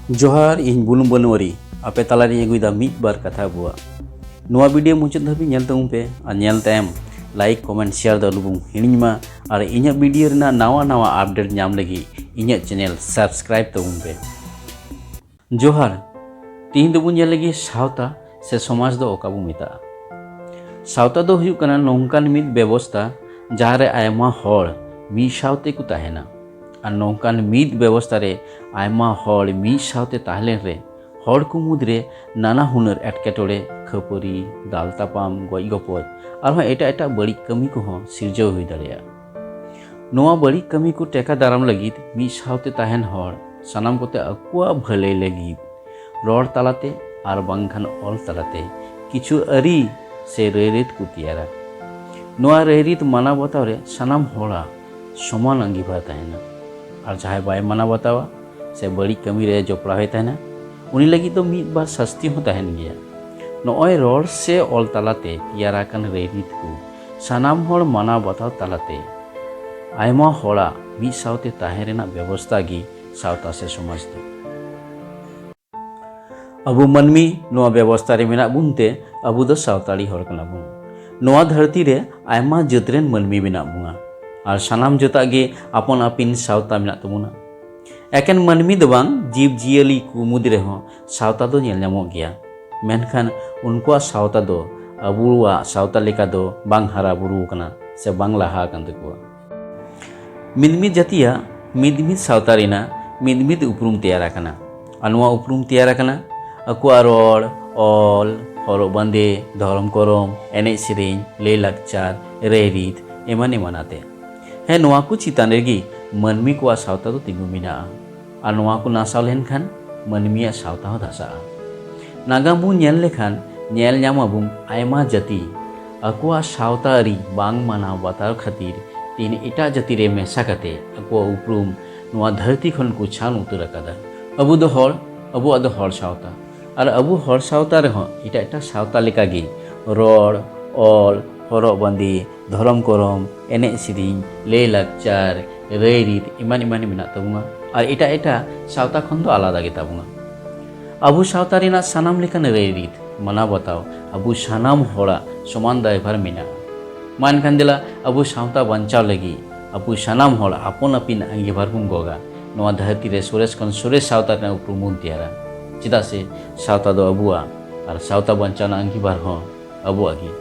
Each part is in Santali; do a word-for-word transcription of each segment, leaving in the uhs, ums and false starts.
ᱡᱚᱦᱟᱨ, ᱤᱧ ᱵᱩᱞᱩᱝ ᱵᱟᱹᱱᱩᱣᱟᱨᱤ ᱟᱯᱮ ᱛᱟᱞᱟᱨᱤᱧ ᱟᱹᱜᱩᱭᱮᱫᱟ ᱢᱤᱫ ᱵᱟᱨ ᱠᱟᱛᱷᱟ ᱟᱵᱚᱣᱟᱜ᱾ ᱱᱚᱣᱟ ᱵᱷᱤᱰᱤᱭᱳ ᱢᱩᱪᱟᱹᱫ ᱫᱷᱟᱹᱵᱤᱡ ᱧᱮᱞ ᱛᱟᱵᱚᱱ ᱯᱮ ᱟᱨ ᱧᱮᱞ ᱛᱟᱭᱚᱢ ᱞᱟᱭᱤᱠ, ᱠᱚᱢᱮᱱᱴ, ᱥᱮᱭᱟᱨ ᱫᱚ ᱟᱞᱚᱵᱚᱱ ᱦᱤᱲᱤᱧ ᱢᱟ᱾ ᱟᱨ ᱤᱧᱟᱹᱜ ᱵᱷᱤᱰᱤᱭᱳ ᱨᱮᱱᱟᱜ ᱱᱟᱣᱟ ᱱᱟᱣᱟ ᱟᱯᱰᱮᱴ ᱧᱟᱢ ᱞᱟᱹᱜᱤᱫ ᱤᱧᱟᱹᱜ ᱪᱮᱱᱮᱞ ᱥᱟᱵᱥᱠᱨᱟᱭᱤᱵ ᱛᱟᱵᱚᱱ ᱯᱮ᱾ ᱡᱚᱦᱟᱨ, ᱛᱤᱦᱤᱧ ᱫᱚᱵᱚᱱ ᱧᱮᱞ ᱞᱟᱹᱜᱤᱫ ᱥᱟᱶᱛᱟ ᱥᱮ ᱥᱚᱢᱟᱡᱽ ᱫᱚ ᱚᱠᱟ ᱵᱚᱱ ᱢᱮᱛᱟᱜᱼᱟ? ᱥᱟᱶᱛᱟ ᱫᱚ ᱦᱩᱭᱩᱜ ᱠᱟᱱᱟ ᱱᱚᱝᱠᱟᱱ ᱢᱤᱫ ᱵᱮᱵᱚᱥᱛᱟ ᱡᱟᱦᱟᱸ ᱨᱮ ᱟᱭᱢᱟ ᱦᱚᱲ ᱢᱤᱫ ᱥᱟᱶᱛᱮ ᱠᱚ ᱛᱟᱦᱮᱱᱟ᱾ ᱟᱨ ᱱᱚᱝᱠᱟᱱ ᱢᱤᱫ ᱵᱮᱵᱚᱥᱛᱟ ᱨᱮ ᱟᱭᱢᱟ ᱦᱚᱲ ᱢᱤᱫ ᱥᱟᱶᱛᱮ ᱛᱟᱦᱮᱸ ᱞᱮᱱ ᱨᱮ ᱦᱚᱲ ᱠᱚ ᱢᱩᱫᱽᱨᱮ ᱱᱟᱱᱟ ᱦᱩᱱᱟᱹᱨ ᱮᱴᱠᱮᱴᱚᱬᱮ, ᱠᱷᱟᱹᱯᱟᱹᱨᱤ, ᱫᱟᱞ ᱛᱟᱯᱟᱢ, ᱜᱚᱡ ᱜᱚᱯᱚᱡ, ᱟᱨᱦᱚᱸ ᱮᱴᱟᱜ ᱮᱴᱟᱜ ᱵᱟᱹᱲᱤᱡ ᱠᱟᱹᱢᱤ ᱠᱚᱦᱚᱸ ᱥᱤᱨᱡᱟᱹᱣ ᱦᱩᱭ ᱫᱟᱲᱮᱭᱟᱜᱼᱟ᱾ ᱱᱚᱣᱟ ᱵᱟᱹᱲᱤᱡ ᱠᱟᱹᱢᱤ ᱠᱚ ᱴᱮᱠᱟ ᱫᱟᱨᱟᱢ ᱞᱟᱹᱜᱤᱫ ᱢᱤᱫ ᱥᱟᱶᱛᱮ ᱛᱟᱦᱮᱱ ᱦᱚᱲ ᱥᱟᱱᱟᱢ ᱠᱚᱛᱮ ᱟᱠᱚᱣᱟᱜ ᱵᱷᱟᱹᱞᱟᱹᱭ ᱞᱟᱹᱜᱤᱫ ᱨᱚᱲ ᱛᱟᱞᱟᱛᱮ ᱟᱨ ᱵᱟᱝᱠᱷᱟᱱ ᱚᱞ ᱛᱟᱞᱟᱛᱮ ᱠᱤᱪᱷᱩ ᱟᱹᱨᱤ ᱥᱮ ᱨᱟᱹᱭᱨᱤᱛ ᱠᱚ ᱛᱮᱭᱟᱨᱟ᱾ ᱱᱚᱣᱟ ᱨᱟᱹᱭᱨᱤᱛ ᱢᱟᱱᱟᱣ ᱵᱟᱛᱟᱣ ᱨᱮ ᱥᱟᱱᱟᱢ ᱦᱚᱲᱟᱜ ᱥᱚᱢᱟᱱ ᱟᱸᱜᱤᱵᱷᱟᱨ ᱛᱟᱦᱮᱱᱟ᱾ ᱟᱨ ᱡᱟᱦᱟᱸᱭ ᱵᱟᱭ ᱢᱟᱱᱟᱣ ᱵᱟᱛᱟᱣᱟ ᱥᱮ ᱵᱟᱹᱲᱤᱡ ᱠᱟᱹᱢᱤ ᱨᱮ ᱡᱚᱯᱲᱟᱣ ᱮ ᱛᱟᱦᱮᱱᱟ, ᱩᱱᱤ ᱞᱟᱹᱜᱤᱫ ᱫᱚ ᱢᱤᱫ ᱵᱟᱨ ᱥᱟᱹᱥᱛᱤ ᱦᱚᱸ ᱛᱟᱦᱮᱱ ᱜᱮᱭᱟ᱾ ᱱᱚᱜᱼᱚᱭ ᱨᱚᱲ ᱥᱮ ᱚᱞ ᱛᱟᱞᱟᱛᱮ ᱛᱮᱭᱟᱨ ᱟᱠᱟᱱ ᱨᱟᱹᱭᱨᱤᱛ ᱠᱚ ᱥᱟᱱᱟᱢ ᱦᱚᱲ ᱢᱟᱱᱟᱣ ᱵᱟᱛᱟᱣ ᱛᱟᱞᱟᱛᱮ ᱟᱭᱢᱟ ᱦᱚᱲᱟᱜ ᱢᱤᱫ ᱥᱟᱶᱛᱮ ᱛᱟᱦᱮᱸ ᱨᱮᱱᱟᱜ ᱵᱮᱵᱚᱥᱛᱟ ᱜᱮ ᱥᱟᱶᱛᱟ ᱥᱮ ᱥᱚᱢᱟᱡᱽ ᱫᱚ᱾ ᱟᱵᱚ ᱢᱟᱹᱱᱢᱤ ᱱᱚᱣᱟ ᱵᱮᱵᱚᱥᱛᱟ ᱨᱮ ᱢᱮᱱᱟᱜ ᱵᱚᱱ ᱛᱮ ᱟᱵᱚ ᱫᱚ ᱥᱟᱶᱛᱟᱲᱤ ᱦᱚᱲ ᱠᱟᱱᱟ ᱵᱚᱱ᱾ ᱱᱚᱣᱟ ᱫᱷᱟᱹᱨᱛᱤ ᱨᱮ ᱟᱭᱢᱟ ᱡᱟᱹᱛ ᱨᱮᱱ ᱢᱟᱹᱱᱢᱤ ᱢᱮᱱᱟᱜ ᱵᱚᱱᱟ ᱟᱨ ᱥᱟᱱᱟᱢ ᱡᱟᱹᱛᱟᱜ ᱜᱮ ᱟᱯᱟᱱ ᱟᱹᱯᱤᱱ ᱥᱟᱶᱛᱟ ᱢᱮᱱᱟᱜ ᱛᱟᱵᱚᱱᱟ᱾ ᱮᱠᱮᱱ ᱢᱟᱹᱱᱢᱤ ᱫᱚ ᱵᱟᱝ, ᱡᱤᱵᱽ ᱡᱤᱭᱟᱹᱞᱤ ᱠᱚ ᱢᱩᱫᱽ ᱨᱮᱦᱚᱸ ᱥᱟᱶᱛᱟ ᱫᱚ ᱧᱮᱞ ᱧᱟᱢᱚᱜ ᱜᱮᱭᱟ, ᱢᱮᱱᱠᱷᱟᱱ ᱩᱱᱠᱩᱣᱟᱜ ᱥᱟᱶᱛᱟ ᱫᱚ ᱟᱵᱚᱣᱟᱜ ᱥᱟᱶᱛᱟ ᱞᱮᱠᱟ ᱫᱚ ᱵᱟᱝ ᱦᱟᱨᱟ ᱵᱩᱨᱩ ᱟᱠᱟᱱᱟ ᱥᱮ ᱵᱟᱝ ᱞᱟᱦᱟ ᱟᱠᱟᱱ ᱛᱟᱠᱚᱣᱟ᱾ ᱢᱤᱫ ᱢᱤᱫ ᱡᱟᱹᱛᱤᱭᱟᱜ ᱢᱤᱫ ᱢᱤᱫ ᱥᱟᱶᱛᱟ ᱨᱮᱱᱟᱜ ᱢᱤᱫ ᱢᱤᱫ ᱩᱯᱨᱩᱢ ᱛᱮᱭᱟᱨ ᱟᱠᱟᱱᱟ᱾ ᱟᱨ ᱱᱚᱣᱟ ᱩᱯᱨᱩᱢ ᱛᱮᱭᱟᱨ ᱟᱠᱟᱱᱟ ᱟᱠᱚᱣᱟᱜ ᱨᱚᱲ, ᱚᱞ, ᱦᱚᱨᱚᱜ ᱵᱟᱸᱫᱮ, ᱫᱷᱚᱨᱚᱢ ᱠᱚᱨᱚᱢ, ᱮᱱᱮᱡ ᱥᱮᱨᱮᱧ, ᱞᱟᱹᱭ ᱞᱟᱠᱪᱟᱨ, ᱨᱟᱹᱭᱨᱤᱛ, ᱮᱢᱟᱱ ᱮᱢᱟᱱ ᱟᱛᱮ᱾ ᱦᱮᱸ, ᱱᱚᱣᱟ ᱠᱚ ᱪᱮᱛᱟᱱ ᱨᱮᱜᱮ ᱢᱟᱹᱱᱢᱤ ᱠᱚᱣᱟᱜ ᱥᱟᱶᱛᱟ ᱫᱚ ᱛᱤᱸᱜᱩ ᱢᱮᱱᱟᱜᱼᱟ᱾ ᱟᱨ ᱱᱚᱣᱟ ᱠᱚ ᱱᱟᱥᱟᱣ ᱞᱮᱱᱠᱷᱟᱱ ᱢᱟᱹᱱᱢᱤᱭᱟᱜ ᱥᱟᱶᱛᱟ ᱦᱚᱸ ᱫᱷᱟᱥᱟᱜᱼᱟ᱾ ᱱᱟᱜᱟᱢ ᱵᱚᱱ ᱧᱮᱞ ᱞᱮᱠᱷᱟᱱ ᱧᱮᱞ ᱧᱟᱢ ᱟᱵᱚᱱ ᱟᱭᱢᱟ ᱡᱟᱹᱛᱤ ᱟᱠᱚᱣᱟᱜ ᱥᱟᱶᱛᱟ ᱟᱹᱨᱤ ᱵᱟᱝ ᱢᱟᱱᱟᱣ ᱵᱟᱛᱟᱣ ᱠᱷᱟᱹᱛᱤᱨ ᱛᱮᱦᱮᱧ ᱮᱴᱟᱜ ᱡᱟᱹᱛᱤ ᱨᱮ ᱢᱮᱥᱟ ᱠᱟᱛᱮ ᱟᱠᱚᱣᱟᱜ ᱩᱯᱨᱩᱢ ᱱᱚᱣᱟ ᱫᱷᱟᱹᱨᱛᱤ ᱠᱷᱚᱱ ᱠᱚ ᱪᱷᱟᱱ ᱩᱛᱟᱹᱨ ᱟᱠᱟᱫᱟ᱾ ᱟᱵᱚ ᱫᱚ ᱦᱚᱲ, ᱟᱵᱚᱣᱟᱜ ᱫᱚ ᱦᱚᱲ ᱥᱟᱶᱛᱟ᱾ ᱟᱨ ᱟᱵᱚ ᱦᱚᱲ ᱥᱟᱶᱛᱟ ᱨᱮᱦᱚᱸ ᱮᱴᱟᱜ ᱮᱴᱟᱜ ᱥᱟᱶᱛᱟ ᱞᱮᱠᱟᱜᱮ ᱨᱚᱲ, ᱚᱞ, ᱦᱚᱨᱚᱜ ᱵᱟᱸᱫᱮ, ᱫᱷᱚᱨᱚᱢ ᱠᱚᱨᱚᱢ, ᱮᱱᱮᱡ ᱥᱮᱨᱮᱧ, ᱞᱟᱹᱭ ᱞᱟᱠᱪᱟᱨ, ᱨᱟᱹᱭᱨᱤᱛ ᱮᱢᱟᱱ ᱮᱢᱟᱱ ᱢᱮᱱᱟᱜ ᱛᱟᱵᱚᱱᱟ᱾ ᱟᱨ ᱮᱴᱟᱜ ᱮᱴᱟᱜ ᱥᱟᱶᱛᱟ ᱠᱷᱚᱱ ᱫᱚ ᱟᱞᱟᱫᱟ ᱜᱮᱛᱟ ᱵᱚᱱᱟ᱾ ᱟᱵᱚ ᱥᱟᱶᱛᱟ ᱨᱮᱱᱟᱜ ᱥᱟᱱᱟᱢ ᱞᱮᱠᱟᱱ ᱨᱟᱹᱭᱨᱤᱛ, ᱢᱟᱱᱟᱣ ᱵᱟᱛᱟᱣ ᱟᱵᱚ ᱥᱟᱱᱟᱢ ᱦᱚᱲᱟᱜ ᱥᱚᱢᱟᱱ ᱫᱟᱭᱵᱷᱟᱨ ᱢᱮᱱᱟᱜᱼᱟ᱾ ᱢᱟ ᱮᱱᱠᱷᱟᱱ ᱫᱮᱞᱟ ᱟᱵᱚ ᱥᱟᱶᱛᱟ ᱵᱟᱧᱪᱟᱣ ᱞᱟᱹᱜᱤᱫ ᱟᱵᱚ ᱥᱟᱱᱟᱢ ᱦᱚᱲ ᱟᱯᱚᱱ ᱟᱹᱯᱤᱱ ᱟᱸᱜᱤᱵᱷᱟᱨ ᱵᱚᱱ ᱜᱚᱜᱟ᱾ ᱱᱚᱣᱟ ᱫᱷᱟᱹᱨᱛᱤ ᱨᱮ ᱥᱚᱨᱮᱥ ᱠᱷᱚᱱ ᱥᱚᱨᱮᱥ ᱥᱟᱶᱛᱟ ᱨᱮᱱᱟᱜ ᱩᱯᱨᱩᱢ ᱵᱚᱱ ᱛᱮᱭᱟᱨᱟ᱾ ᱪᱮᱫᱟᱜ ᱥᱮ ᱥᱟᱶᱛᱟ ᱫᱚ ᱟᱵᱚᱣᱟᱜ, ᱟᱨ ᱥᱟᱶᱛᱟ ᱵᱟᱧᱪᱟᱣ ᱨᱮᱱᱟᱜ ᱟᱸᱜᱤᱵᱷᱟᱨ ᱦᱚᱸ ᱟᱵᱚᱣᱟᱜ ᱜᱮ᱾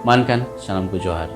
ᱢᱟ ᱮᱱᱠᱷᱟᱱ ᱥᱟᱱᱟᱢ ᱠᱚ ᱡᱚᱦᱟᱨ᱾